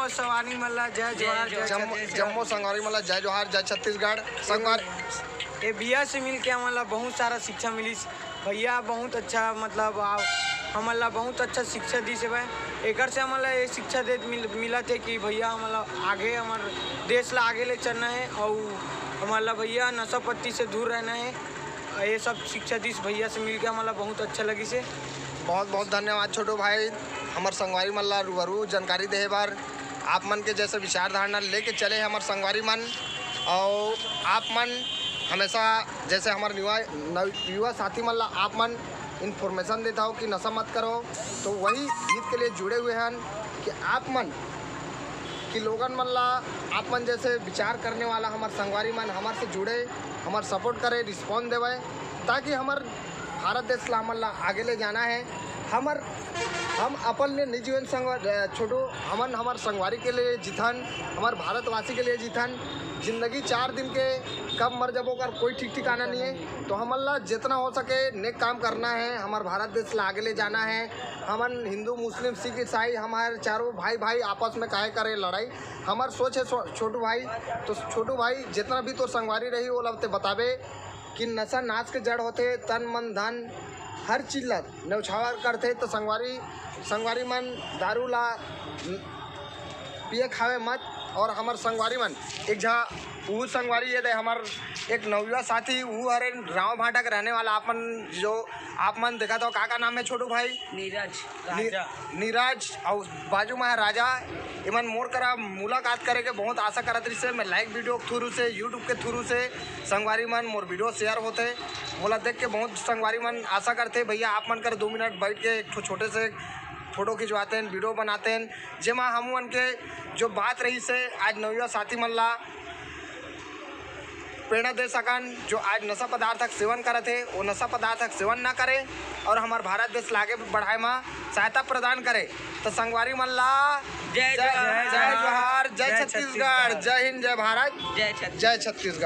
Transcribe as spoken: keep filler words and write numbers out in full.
संगवारी मन ला जय जोहार, जय जम्मो छत्तीसगढ़। जम्मो संगवारी मन ला जय जोहार, जय छत्तीसगढ़। संगवारी ये भैया से मिलके हमन ला बहुत सारा शिक्षा मिलिस। भैया बहुत अच्छा, मतलब, आ, हमन ला बहुत अच्छा शिक्षा दिस हे भाई। एकर से हमन ला ये शिक्षा दे मिल, मिलत हे कि भैया हमन ला आगे, हमर देश ला आगे ले चलना हे। अउ हमन ला भैया नशा पत्ती से दूर रहना हे। ये सब शिक्षा दिस भैया से मिलके हमन ला बहुत अच्छा लगिस हे। बहुत बहुत धन्यवाद छोटू भाई, हमर संगवारी मन ला रूबरू जानकारी देहे बर। आप मन के जैसे विचारधारणा लेके चले हे हमर संगवारी मन, अउ आप मन हमेशा जैसे हमर युवा नव, युवा साथी मन ला आप मन इन्फॉर्मेशन देत हव कि नशा मत करो, तो वही गीत के लिए जुड़े हुए हन कि आप मन कि लोगन मन ला आप मन जैसे विचार करने वाला हमर संगवारी मन हमर से जुड़े, हमर सपोर्ट करे, रिस्पॉन्स देवे, ताकि हमर भारत देश ला हमन ला आगे ले जाना है। हमर हम अपन ले नहीं जीवन संग, अ, छोटू, हमन हमर संगवारी के लिए जीथन, हमर भारतवासी के लिए जीथन। जिंदगी चार दिन के, कब मर जाबो ओकर कोई ठीक ठिकाना नहीं है। तो हमन ला जितना हो सके नेक काम करना है, हमर भारत देश ला आगे ले जाना है। हमन हिंदू, मुस्लिम, सिख, ईसाई, हमारे चारों भाई भाई आपस में काहे करे लड़ाई? हमर सोच है छो-, छोटू भाई, तो छोटू भाई जितना भी तोर संगवारी रही ओला ते बताबे कि नशा नाश के जड़ होथे, तन मन धन हर चीज ला न्यौछावर करथे। तो संगवारी, संगवारी मन दारू ला पिए खावे मत। और हमर संगवारी मन एक झा, वो संगवारी ये दे हमर एक नवयुवा साथी, वो हरे राव भाटा के रहने वाला। आप मन जो, आप मन देखत हो, का का नाम है छोटू भाई? नीरज। नी-, राजा। नीरज और बाजू में है राजा। इमन मोर करा मुलाकात करे के बहुत आशा करत रहिस हे। मैं लाइव वीडियो के थ्रू से, YouTube के थ्रू से संगवारी मन मोर वीडियो शेयर होथे, मोला देख के बहुत संगवारी मन आशा करथे, भैया आप मन कर दो मिनट बैठ के एक ठो छोटे से फोटो खिंचवाते हैं, वीडियो बनाते हैं, जेमा हम मन के जो बात रहिस हे आज नवयुवा साथी मन ला प्रेरणा दे सकन, जो आज नशा पदार्थ के सेवन करत हे, वो नशा पदार्थ के सेवन ना करे और हमार भारत देश ला आगे बढ़ाए मा सहायता प्रदान करे। तो संगवारी मन ला जय जय जोहार। जय जोहार, जय जय छत्तीसगढ़, छत्तीसगढ़। जय हिंद, जय भारत, जय छत्तीसगढ़। जय छत्तीसगढ़।